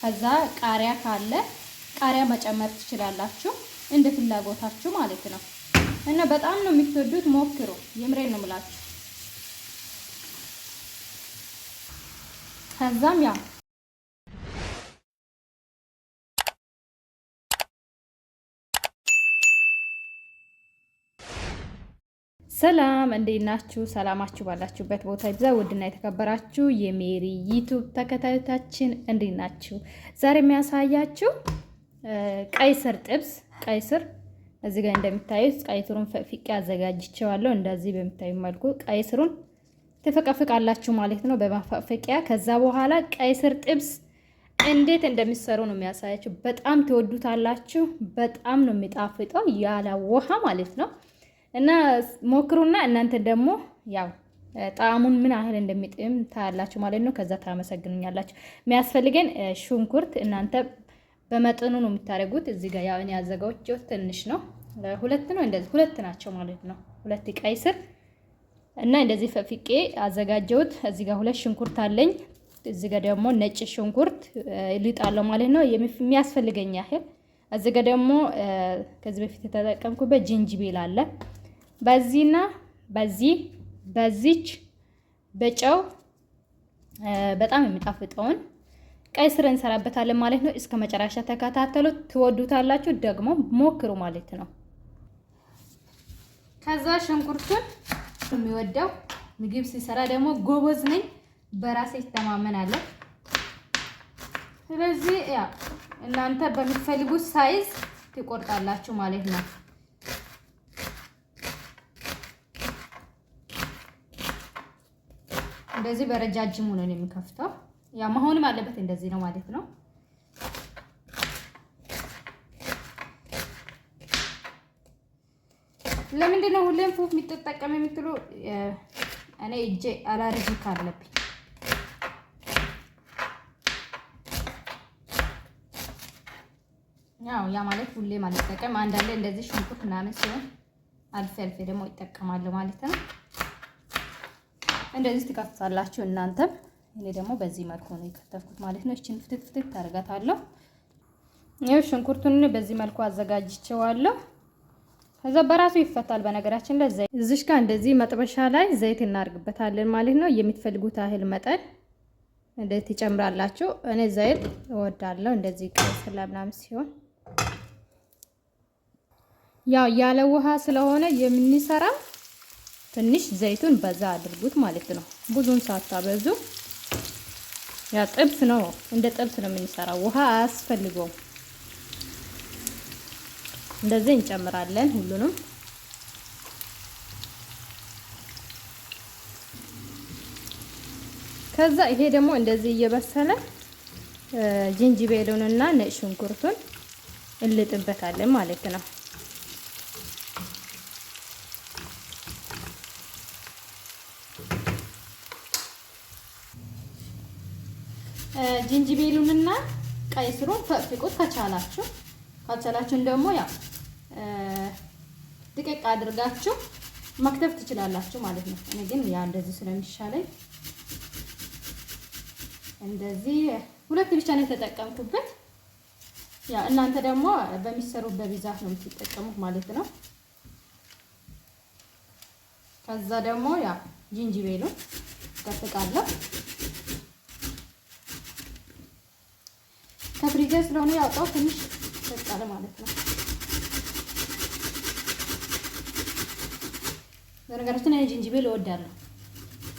ከዛ ቃሪያ ካለ ቃሪያ መጨመር ትችላላችሁ፣ እንደ ፍላጎታችሁ ማለት ነው። እና በጣም ነው የምትወዱት፣ ሞክሩ። የምሬን ነው የምላችሁ። ከዛም ያው ሰላም እንዴት ናችሁ? ሰላማችሁ ባላችሁበት ቦታ ይብዛ። ውድና የተከበራችሁ የሜሪ ዩቲዩብ ተከታዮቻችን እንዴት ናችሁ? ዛሬ የሚያሳያችሁ ቀይ ስር ጥብስ። ቀይ ስር እዚህ ጋር እንደሚታዩት ቀይ ስሩን ፈቅፍቄ አዘጋጅቼዋለሁ። እንደዚህ በሚታዩ መልኩ ቀይ ስሩን ትፈቀፍቃላችሁ ማለት ነው በማፈቅፈቂያ። ከዛ በኋላ ቀይ ስር ጥብስ እንዴት እንደሚሰሩ ነው የሚያሳያችሁ። በጣም ትወዱታላችሁ። በጣም ነው የሚጣፍጠው ያለ ውሃ ማለት ነው። እና ሞክሩና እናንተ ደግሞ ያው ጣዕሙን ምን ያህል እንደሚጥም ታያላችሁ ማለት ነው። ከዛ ታመሰግኑኛላችሁ። የሚያስፈልገን ሽንኩርት እናንተ በመጠኑ ነው የምታደርጉት። እዚህ ጋር ያው እኔ ያዘጋጀሁት ትንሽ ነው፣ ሁለት ነው እንደዚህ ሁለት ናቸው ማለት ነው። ሁለት ቀይ ስር እና እንደዚህ ፈፍቄ አዘጋጀሁት። እዚህ ጋር ሁለት ሽንኩርት አለኝ። እዚህ ጋር ደግሞ ነጭ ሽንኩርት ልጣለሁ ማለት ነው የሚያስፈልገኝ ያህል። እዚህ ጋር ደግሞ ከዚህ በፊት የተጠቀምኩበት ጅንጅብል አለ። በዚህና በዚህ በዚች በጨው በጣም የሚጣፍጠውን ቀይ ስር እንሰራበታለን ማለት ነው። እስከ መጨረሻ ተከታተሉት፣ ትወዱታላችሁ። ደግሞ ሞክሩ ማለት ነው። ከዛ ሽንኩርቱን የሚወደው ምግብ ሲሰራ ደግሞ ጎበዝ ነኝ፣ በራሴ ይተማመናለሁ። ስለዚህ ያ እናንተ በምትፈልጉት size ትቆርጣላችሁ ማለት ነው። እንደዚህ በረጃጅሙ ነው የሚከፍተው። ያ መሆንም አለበት እንደዚህ ነው ማለት ነው። ለምንድን ነው ሁሌም ፉፍ የሚጠቀም የምትሉ፣ እኔ እጄ allergic አለብኝ። ያው ያ ማለት ሁሌም አልጠቀም። አንዳንዴ እንደዚህ ሽንኩርት ምናምን ሲሆን አልፌ አልፌ ደግሞ ይጠቀማለሁ ማለት ነው። እንደዚህ ትከፍታላችሁ እናንተም። እኔ ደግሞ በዚህ መልኩ ነው የከተፍኩት ማለት ነው። እቺን ፍትት ፍትት ታደርጋታለሁ። ይኸው ሽንኩርቱን በዚህ መልኩ አዘጋጅቼዋለሁ። ከዛ በራሱ ይፈታል። በነገራችን ላይ እዚሽ ጋር እንደዚህ መጥበሻ ላይ ዘይት እናርግበታለን ማለት ነው። የምትፈልጉት ያህል መጠን እንደዚህ ትጨምራላችሁ። እኔ ዘይት እወዳለሁ እንደዚህ ቀይ ስር ምናምን ሲሆን ያው ያለ ውሃ ስለሆነ የምንሰራ ትንሽ ዘይቱን በዛ አድርጉት ማለት ነው። ብዙን ሳታበዙ ያ ጥብስ ነው፣ እንደ ጥብስ ነው የምንሰራው። ውሃ አያስፈልገውም። እንደዚህ እንጨምራለን ሁሉንም። ከዛ ይሄ ደግሞ እንደዚህ እየበሰለ ጅንጅቤሉንና ነጭ ሽንኩርቱን እንልጥበታለን ማለት ነው። ጅንጅቤሉንና ቀይ ስሩን ፈቅፍቁት ከቻላችሁ፣ ካልቻላችሁን ደግሞ ያው ድቅቅ አድርጋችሁ መክተፍ ትችላላችሁ ማለት ነው። እኔ ግን ያ እንደዚህ ስለሚሻለኝ እንደዚህ ሁለት ብቻ ነው የተጠቀምኩበት። ያ እናንተ ደግሞ በሚሰሩበት ብዛት ነው የምትጠቀሙት ማለት ነው። ከዛ ደግሞ ያ ጅንጅቤሉን እጠብቃለሁ። ከፍሪጅ ስለሆነ ያወጣው ትንሽ ሰጣለ ማለት ነው። በነገራችን እኔ ጅንጅብል እወዳለሁ፣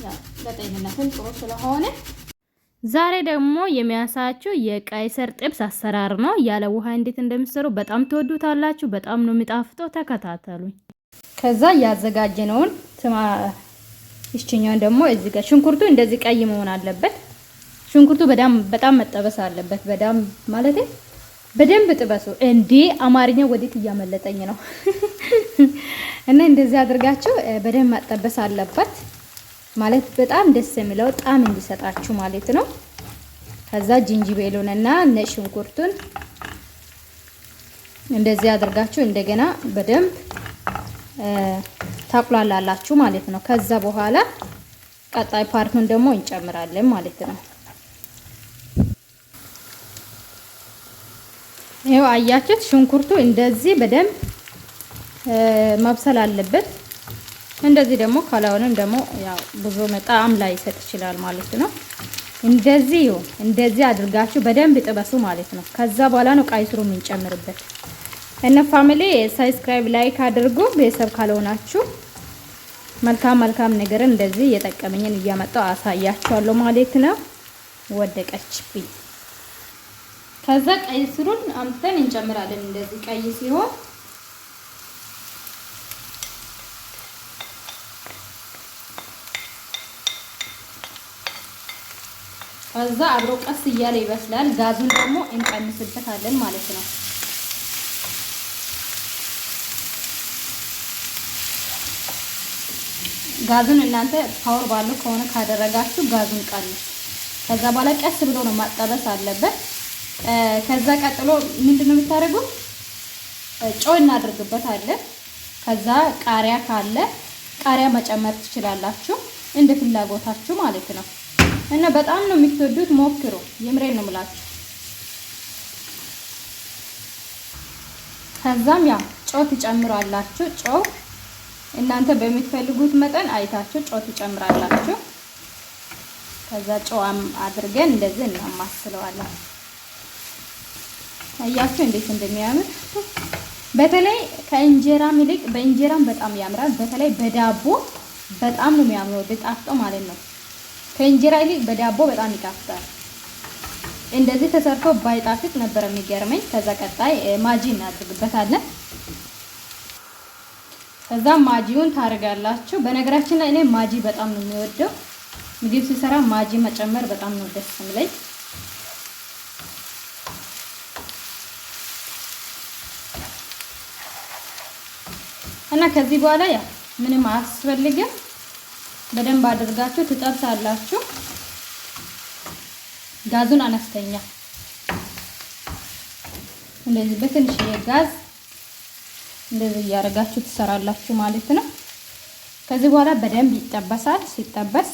ያው ለጤንነትም ጥሩ ስለሆነ። ዛሬ ደግሞ የሚያሳያችሁ የቀይ ስር ጥብስ አሰራር ነው። ያለ ውሃ እንዴት እንደሚሰሩ በጣም ትወዱታላችሁ። በጣም ነው የሚጣፍጠው። ተከታተሉኝ። ከዛ ያዘጋጀነውን ይችኛውን ደግሞ እዚህ ጋር ሽንኩርቱ እንደዚህ ቀይ መሆን አለበት። ሽንኩርቱ በጣም በጣም መጠበስ አለበት። በጣም ማለት በደንብ ጥበሱ። እንዴ አማርኛ ወዴት እያመለጠኝ ነው? እና እንደዚህ አድርጋችሁ በደንብ መጠበስ አለበት ማለት በጣም ደስ የሚለው ጣዕም እንዲሰጣችሁ ማለት ነው። ከዛ ጅንጅቤሉንና ነጭ ሽንኩርቱን እንደዚህ አድርጋችሁ እንደገና በደንብ ታቁላላላችሁ ማለት ነው። ከዛ በኋላ ቀጣይ part ኡን ደግሞ እንጨምራለን ማለት ነው። ይኸው አያችሁት፣ ሽንኩርቱ እንደዚህ በደንብ መብሰል አለበት። እንደዚህ ደግሞ ካላሆነም ደግሞ ያው ብዙ ጣዕም ላይ ይሰጥ ይችላል ማለት ነው። እንደዚህ ይሁን፣ እንደዚህ አድርጋችሁ በደንብ ጥበሱ ማለት ነው። ከዛ በኋላ ነው ቀይ ስሩ የምንጨምርበት። እና family subscribe፣ like አድርጉ ቤተሰብ ካልሆናችሁ። መልካም መልካም ነገርን እንደዚህ እየጠቀመኝን እያመጣው አሳያችኋለሁ ማለት ነው። ወደቀችብኝ። ከዛ ቀይ ስሩን አምጥተን እንጨምራለን። እንደዚህ ቀይ ሲሆን ከዛ አብሮ ቀስ እያለ ይበስላል። ጋዙን ደግሞ እንቀንስበታለን ማለት ነው። ጋዙን እናንተ power ባለው ከሆነ ካደረጋችሁ ጋዙን ቀንሱ። ከዛ በኋላ ቀስ ብሎ ነው ማጠበስ አለበት። ከዛ ቀጥሎ ምንድነው የምታደርጉት? ጨው እናደርግበታለን። ከዛ ቃሪያ ካለ ቃሪያ መጨመር ትችላላችሁ፣ እንደ ፍላጎታችሁ ማለት ነው። እና በጣም ነው የምትወዱት፣ ሞክሩ። የምሬን ነው የምላችሁ። ከዛም ያ ጨው ትጨምራላችሁ። ጨው እናንተ በምትፈልጉት መጠን አይታችሁ ጨው ትጨምራላችሁ። ከዛ ጨዋም አድርገን እንደዚህ እናማስለዋለን። አያችሁ እንዴት እንደሚያምር። በተለይ ከእንጀራም ይልቅ በእንጀራም በጣም ያምራል። በተለይ በዳቦ በጣም ነው የሚያምረው፣ ቢጣፍጠው ማለት ነው። ከእንጀራ ይልቅ በዳቦ በጣም ይጣፍጣል። እንደዚህ ተሰርቶ ባይጣፍጥ ነበር የሚገርመኝ። ከዛ ቀጣይ ማጂ እናድርግበታለን። ከዛ ማጂውን ታደርጋላችሁ። በነገራችን ላይ እኔ ማጂ በጣም ነው የሚወደው። ምግብ ሲሰራ ማጂ መጨመር በጣም ነው ደስ የሚለኝ። እና ከዚህ በኋላ ያ ምንም አያስፈልግም። በደንብ አድርጋችሁ ትጠብሳላችሁ። ጋዙን አነስተኛ እንደዚህ በትንሽዬ ጋዝ እንደዚህ እያደረጋችሁ ትሰራላችሁ ማለት ነው። ከዚህ በኋላ በደንብ ይጠበሳል። ሲጠበስ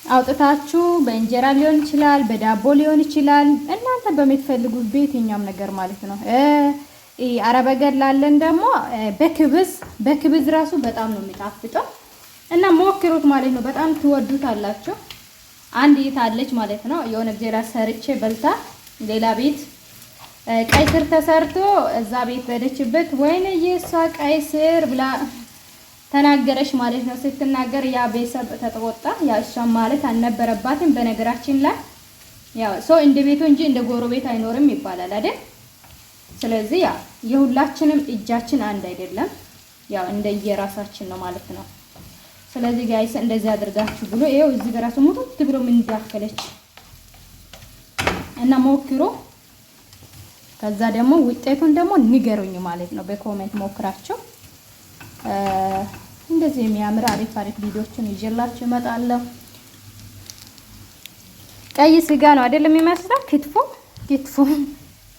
አውጥታችሁ በእንጀራ ሊሆን ይችላል፣ በዳቦ ሊሆን ይችላል። እናንተ በምትፈልጉት በየትኛውም ነገር ማለት ነው። አረብ አገር ላለን ደግሞ በ خبز በ خبز ራሱ በጣም ነው የሚጣፍጠው እና ሞክሩት ማለት ነው። በጣም ትወዱታላችሁ። አንድ እህት አለች ማለት ነው። የሆነ ጊዜ ሰርቼ በልታ ሌላ ቤት ቀይ ስር ተሰርቶ እዛ ቤት በሄደችበት ወይኔ የእሷ ቀይ ስር ብላ ተናገረች ማለት ነው። ስትናገር ያ ቤተሰብ ተቆጣ። ያ እሷ ማለት አልነበረባትም። በነገራችን ላይ ያው ሰው እንደ ቤቱ እንጂ እንደ ጎረቤት አይኖርም ይባላል አይደል? ስለዚህ ያ የሁላችንም እጃችን አንድ አይደለም። ያው እንደየራሳችን ነው ማለት ነው። ስለዚህ guys እንደዚህ አድርጋችሁ ብሎ ይኸው እዚህ ጋር ራሱ ሙትት ብሎ ምን እንዳከለች እና ሞክሮ ከዛ ደግሞ ውጤቱን ደግሞ ንገሩኝ ማለት ነው በ comment ሞክራችሁ። እንደዚህ የሚያምር አሪፍ አሪፍ ቪዲዮችን ይዤላችሁ እመጣለሁ። ቀይ ስጋ ነው አይደለም የሚመስለው፣ ክትፎ ክትፎ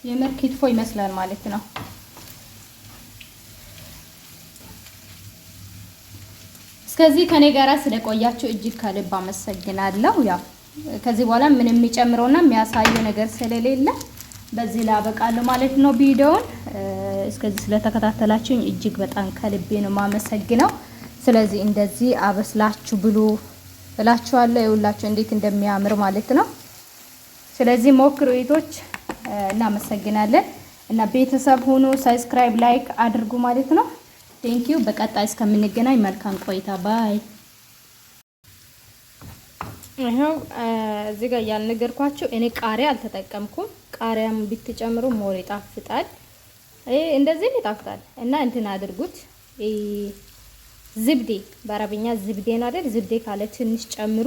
የምር ክትፎ ይመስላል ማለት ነው። እስከዚህ ከኔ ጋራ ስለቆያችሁ እጅግ ከልብ አመሰግናለሁ። ያው ከዚህ በኋላ ምንም የሚጨምረውና የሚያሳየው ነገር ስለሌለ በዚህ ላበቃለሁ ማለት ነው ቪዲዮውን። እስከዚህ ስለተከታተላችሁኝ እጅግ በጣም ከልቤ ነው የማመሰግነው። ስለዚህ እንደዚህ አበስላችሁ ብሉ እላችኋለሁ። ይኸውላችሁ እንዴት እንደሚያምር ማለት ነው። ስለዚህ ሞክሩ እህቶች፣ እናመሰግናለን እና ቤተሰብ ሁኑ። subscribe፣ like አድርጉ ማለት ነው። Thank you። በቀጣይ እስከምንገናኝ መልካም ቆይታ። Bye። ይኸው እዚህ ጋር ያልነገርኳችሁ እኔ ቃሪያ አልተጠቀምኩም። ቃሪያም ብትጨምሩ more ይጣፍጣል። ይሄ እንደዚህም ይጣፍጣል እና እንትን አድርጉት። زبدة በአረብኛ زبدة ነው አይደል? زبدة ካለ ትንሽ ጨምሩ።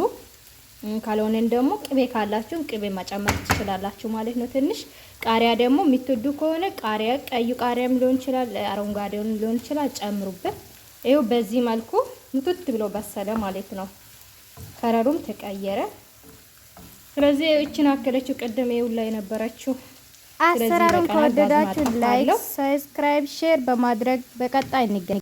ካልሆነን ደግሞ ቅቤ ካላችሁ ቅቤ መጨመር ትችላላችሁ ማለት ነው። ትንሽ ቃሪያ ደግሞ የምትወዱ ከሆነ ቃሪያ፣ ቀዩ ቃሪያም ሊሆን ይችላል፣ አረንጓዴውን ሊሆን ይችላል፣ ጨምሩበት። ይኸው በዚህ መልኩ ምቱት ብሎ በሰለ ማለት ነው። ከለሩም ተቀየረ። ስለዚህ እችን አከለችው ቅድም ይኸው ላይ የነበረችው። አሰራሩን ከወደዳችሁ like፣ subscribe፣ share በማድረግ በቀጣይ እንገናኝ።